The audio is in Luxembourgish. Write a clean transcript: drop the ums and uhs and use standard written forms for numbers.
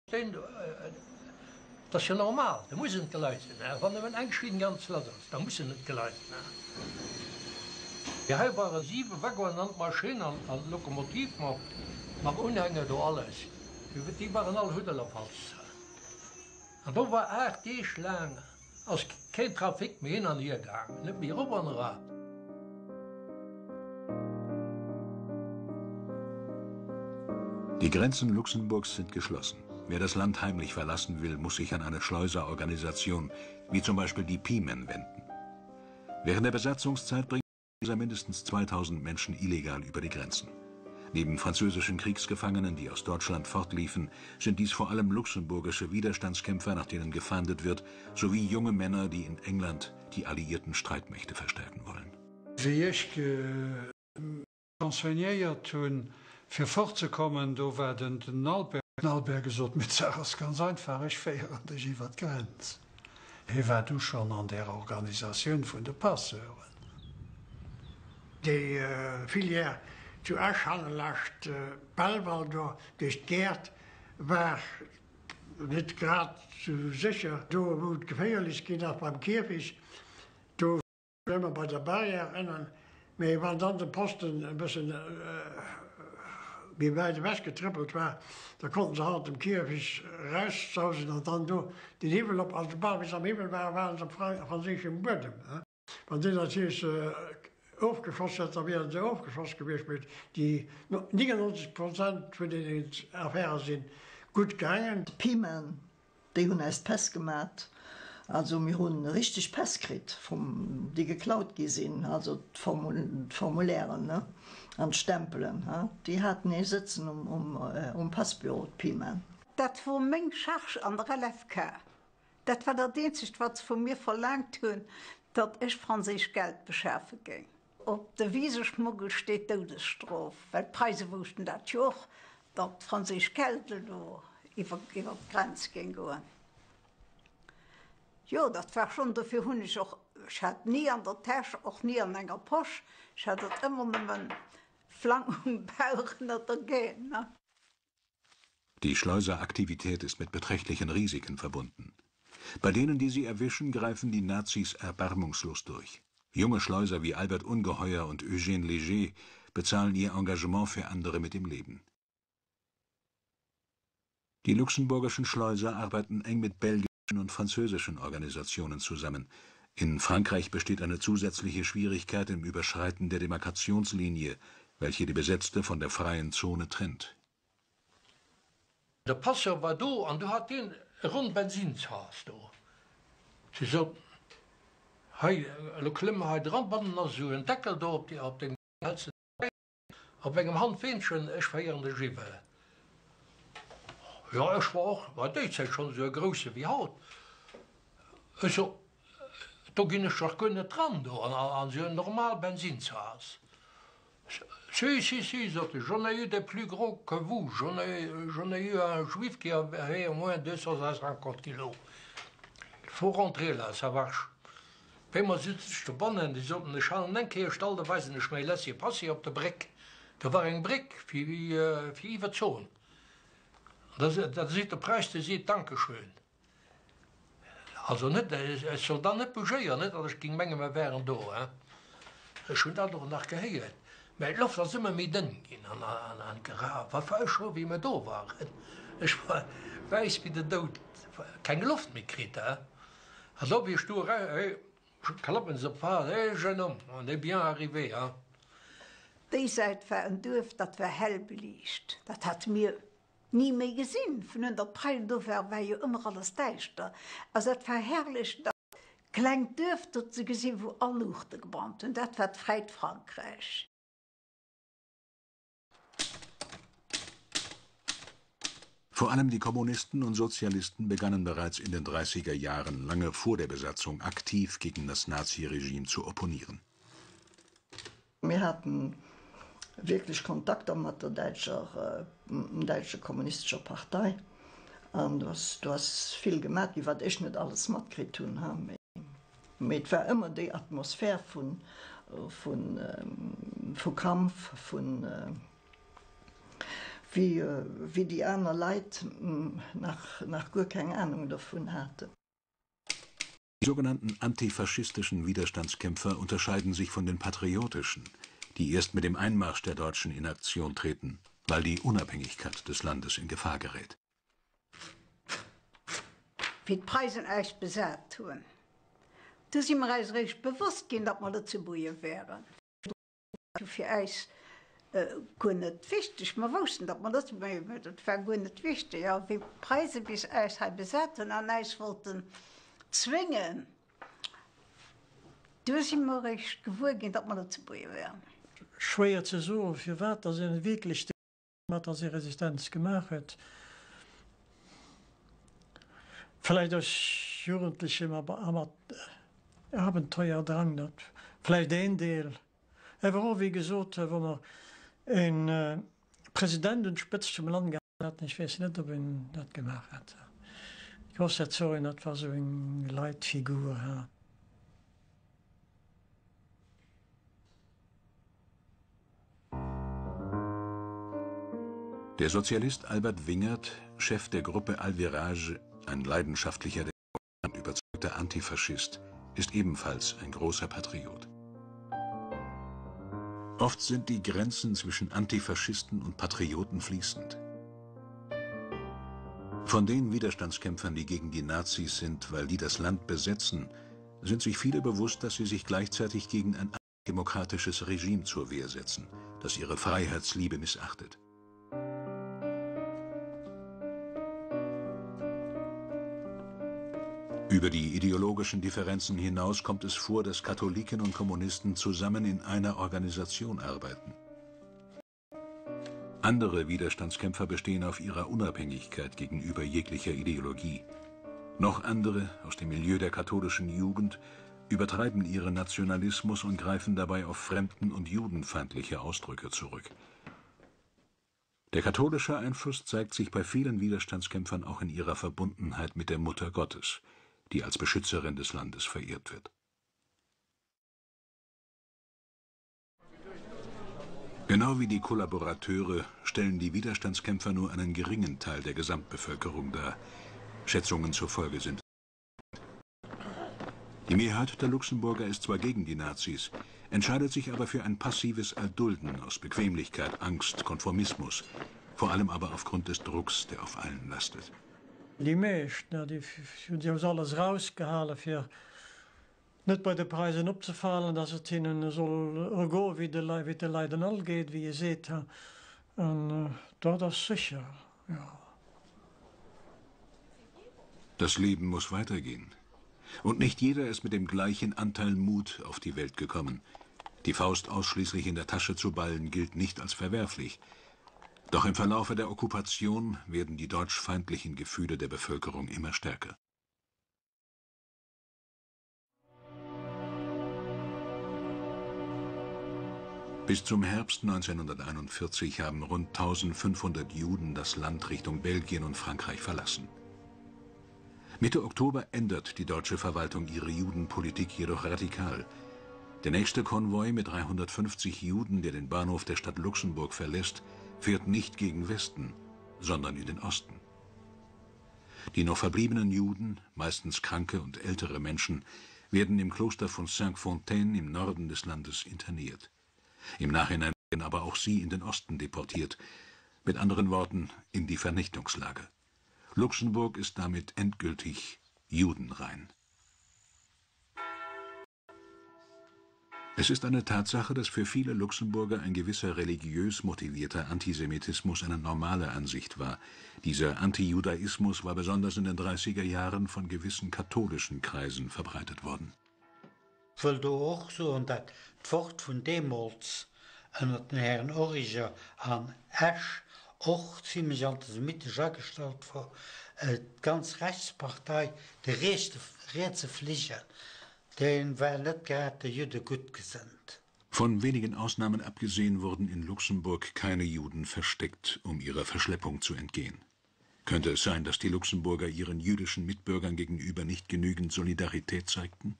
Deen, dat ass jo normal, da mussen d'Gleisen, wann nëmmen eng Schinn ganz lass ass, da mussen et d'Gleisen. Hei ware 7 Waggonen an d'Maschinn an d'Lokomotiv mam Unhänger do alles, déi waren all huddelerfatz. An do war 8 Deeg laang ass keen Trafic méi hin an hier gaangen, net méi erop an era. Die Grenzen Luxemburgs sind geschlossen. Wer das Land heimlich verlassen will, muss sich an eine Schleuserorganisation, wie zum Beispiel die Pimen, wenden. Während der Besatzungszeit bringen mindestens 2000 Menschen illegal über die Grenzen. Neben französischen Kriegsgefangenen, die aus Deutschland fortliefen, sind dies vor allem luxemburgische Widerstandskämpfer, nach denen gefahndet wird, sowie junge Männer, die in England die alliierten Streitmächte verstärken wollen. Wéi ech renseignéiert hunn, fir fortzekommen, do war den den Albert. Den Albert gesot, Mee d'Saach ass ganz einfach, ech féieren dech iwwer d'Grenz. Hie war du schonn an där Organisatioun vun de Passeuren. Déi Filière zu Esch hanne laascht Belval do duerch d'Gäert war net grad sou sécher. Do wou et geféierlech ginn ass beim Kierfecht, do ëmmer bei der Barrière ënnen, mee wann dann de Posten e bëssen méi wäit ewech getrëppelt war, da konnten se hannert dem Kierfecht eraussausen an dann do den Hiwwel op. Also soubal wéi se am Hiwwel waren, waren se op franséischem Buedem. Wann déi natierlech ofgeschoss hätt, da wieren se ofgeschoss gewiescht, mee déi 99 Prozent vun deenen Affäre si gutt gaangen. D'Pimen Déi hunn eis d'Päss gemat. Also mir hu richteg Päss kritt vum, déi geklaut gi sinn, also d'Formulairen, ne, an d'Stempelen, he. Déi haten ee sëtzen um Passbüro, d'Pimen. Dat wor meng Charge an der LFK. Dat war dat eenzegt, wat se vu mir verlaangt hunn, datt ech franséisch Geld beschafe géing. Op de Viseschmuggel steet d'Doudesstrof, well d'Preise woussten dat jo och, datt franséisch Geld elo iwwer d'Grenz géing goen. Jo, dat war schonn, dofir hunn ech och, ech hat ni an der Täsch, och ni an enger Posch, ech hat et ëmmer nëmmen flang um Bauch ënner der Gähn. Die Schleuseraktivität ist mit beträchtlichen Risiken verbunden. Bei denen, die sie erwischen, greifen die Nazis erbarmungslos durch. Junge Schleuser wie Albert Ungeheuer und Eugène Léger bezahlen ihr Engagement für andere mit dem Leben. Die luxemburgischen Schleuser arbeiten eng mit belgischen und französischen Organisationen zusammen. In Frankreich besteht eine zusätzliche Schwierigkeit im Überschreiten der Demarkationslinie, welche die besetzte von der freien Zone trennt. De Passeur war do an du hat deen e ronnt Bensinshaass do. Si sot, Hei, elo klëmme mer hei dran, bannen ass esou en Deckel do op deem hëlze Däi op engem Handweenchen, ech féieren dech iwwer. Jo, ech war och war déi Zäit schonn esou e Grousse wéi haut. Ech so, Do ginn ech dach guer net dran do an esou en normal Bensinshaass. Si, si, si, sot e, j'en ai eu des plus gros que vous, j'en ai, j'en ai eu un juif qui avait au moins 250 kilos. Il faut rentrer là, ça marche. Wéi mer sutz ech dobannen, déi soten, ech halen eng Kéier Stall, da weisen ech mäi Laissez-passer op der Bréck. Do war eng Bréck fir, fir iwwer d'Saône. An da, da seet de Preis, dee seet, Dankeschön. Also net, ech soll dann net bougéieren, net datt ech géing mengen, mer wären do, hein. Ech hunn dat och nach gehéiert, mä d'Loft ass ëmmer méi dënn ginn an an wat war ech frou, wéi mer do waren. Ech war wäiss wéi den Doud, keng Loft méi kritt, hein. An da wéi ech do era, hé, klappen se op d'Fahrt, hé, jeune homme, on est bien arrivé, hein. Déi Säit war en Duerf, dat war hell beliicht, dat hate mir Ni méi gesinn. Vun un der Preil do war, war jo ëmmer alles däischter. Also dat war herrlech, dat klengt Duerf do ze gesinn, wou all Luuchte gebrannt hunn. Dat war d'fräit Frankräich. Vor allem die Kommunisten und Sozialisten begannen bereits in den 30er Jahren lange vor der Besatzung aktiv gegen das Naziregime zu opponieren. Mir haten wierklech Kontakter mat der däitscher, däitsche kommunistescher Partei an do ass, do ass vill gemat ginn, wat ech net alles matkritt hunn, ha, mee et war ëmmer déi Atmosphär vun, vun, vu Kampf, vun. Wéi, wéi déi aner Leit nach, nach guer keng Ahnung dovun haten. Die sogenannten antifaschistischen Widerstandskämpfer unterscheiden sich von den patriotischen, die erst mit dem Einmarsch der Deutschen in Aktion treten, weil die Unabhängigkeit des Landes in Gefahr gerät. Wéi d'Preisen äis besat hunn, du si mer äis eréischt bewosst ginn, datt mer Lëtzebuerger wären. Virdru war fir äis guer net wichteg. Mer woussten, datt mer Lëtzebuerger wären, mä dat war guer net wichteg. A wéi d'Preise bis äis hei besat hunn an äis wollten zwéngen, du si mer eréischt gewuer ginn, datt mer Lëtzebuerger wären. Schwéier ze soen, firwat datt een wierklech Mat dass ee Resistenz gemaach huet, vläicht aus jugendlechem a mat Abenteuerdrang, dat vläicht een Deel, awer och, wéi gesot, wa mer e President un d'Spëtzt vum Land gehat hätten, ech weess net, ob en dat gemaach hätt. D'Groussherzogin, dat war esou eng Leitfigur. Der Sozialist Albert Wingert, Chef der Gruppe Alvirage, ein leidenschaftlicher und überzeugter Antifaschist, ist ebenfalls ein großer Patriot. Oft sind die Grenzen zwischen Antifaschisten und Patrioten fließend. Von den Widerstandskämpfern, die gegen die Nazis sind, weil die das Land besetzen, sind sich viele bewusst, dass sie sich gleichzeitig gegen ein demokratisches Regime zur Wehr setzen, das ihre Freiheitsliebe missachtet. Über die ideologischen Differenzen hinaus kommt es vor, dass Katholiken und Kommunisten zusammen in einer Organisation arbeiten. Andere Widerstandskämpfer bestehen auf ihrer Unabhängigkeit gegenüber jeglicher Ideologie. Noch andere aus dem Milieu der katholischen Jugend übertreiben ihren Nationalismus und greifen dabei auf fremden und judenfeindliche Ausdrücke zurück. Der katholische Einfluss zeigt sich bei vielen Widerstandskämpfern auch in ihrer Verbundenheit mit der Mutter Gottes, die als Beschützerin des Landes verehrt wird. Genau wie die Kollaborateure stellen die Widerstandskämpfer nur einen geringen Teil der Gesamtbevölkerung dar. Schätzungen zufolge sind Die Mehrheit der Luxemburger ist zwar gegen die Nazis, entscheidet sich aber für ein passives Erdulden aus Bequemlichkeit, Angst, Konformismus, vor allem aber aufgrund des Drucks, der auf allen lastet. Déi meescht, déi hunn sech alles erausgehale fir net bei de Preisen opzefalen, dass et hinnen soll ergoen, wéi de wéi et de Leit en all geet, wéi ee seet. An dat ass sécher, jo. Das Leben muss weitergehen. Und nicht jeder ist mit dem gleichen Anteil Mut auf die Welt gekommen. Die Faust ausschließlich in der Tasche zu ballen, gilt nicht als verwerflich. Doch im Verlaufe der Okkupation werden die deutschfeindlichen Gefühle der Bevölkerung immer stärker. Bis zum Herbst 1941 haben rund 1500 Juden das Land Richtung Belgien und Frankreich verlassen. Mitte Oktober ändert die deutsche Verwaltung ihre Judenpolitik jedoch radikal. Der nächste Konvoi mit 350 Juden, der den Bahnhof der Stadt Luxemburg verlässt, fährt nicht gegen Westen, sondern in den Osten. Die noch verbliebenen Juden, meistens kranke und ältere Menschen, werden im Kloster von Saint-Fontaine im Norden des Landes interniert. Im Nachhinein werden aber auch sie in den Osten deportiert, mit anderen Worten in die Vernichtungslager. Luxemburg ist damit endgültig judenrein. Es ist eine Tatsache, dass für viele Luxemburger ein gewisser religiös motivierter Antisemitismus eine normale Ansicht war. Dieser Antijudaismus war besonders in den 30er Jahren von gewissen katholischen Kreisen verbreitet worden. Wëll do och soen, dat d'Wort vun deemools ënnert den Hären Origer an Esch och zimlech antisemitesch agestallt wor, d'ganz Rechtspartei, de rietse Fligel, dee war net grad de Judde gutt gesënnt. Von wenigen Ausnahmen abgesehen wurden in Luxemburg keine Juden versteckt, um ihrer Verschleppung zu entgehen. Könnte es sein, dass die Luxemburger ihren jüdischen Mitbürgern gegenüber nicht genügend Solidarität zeigten?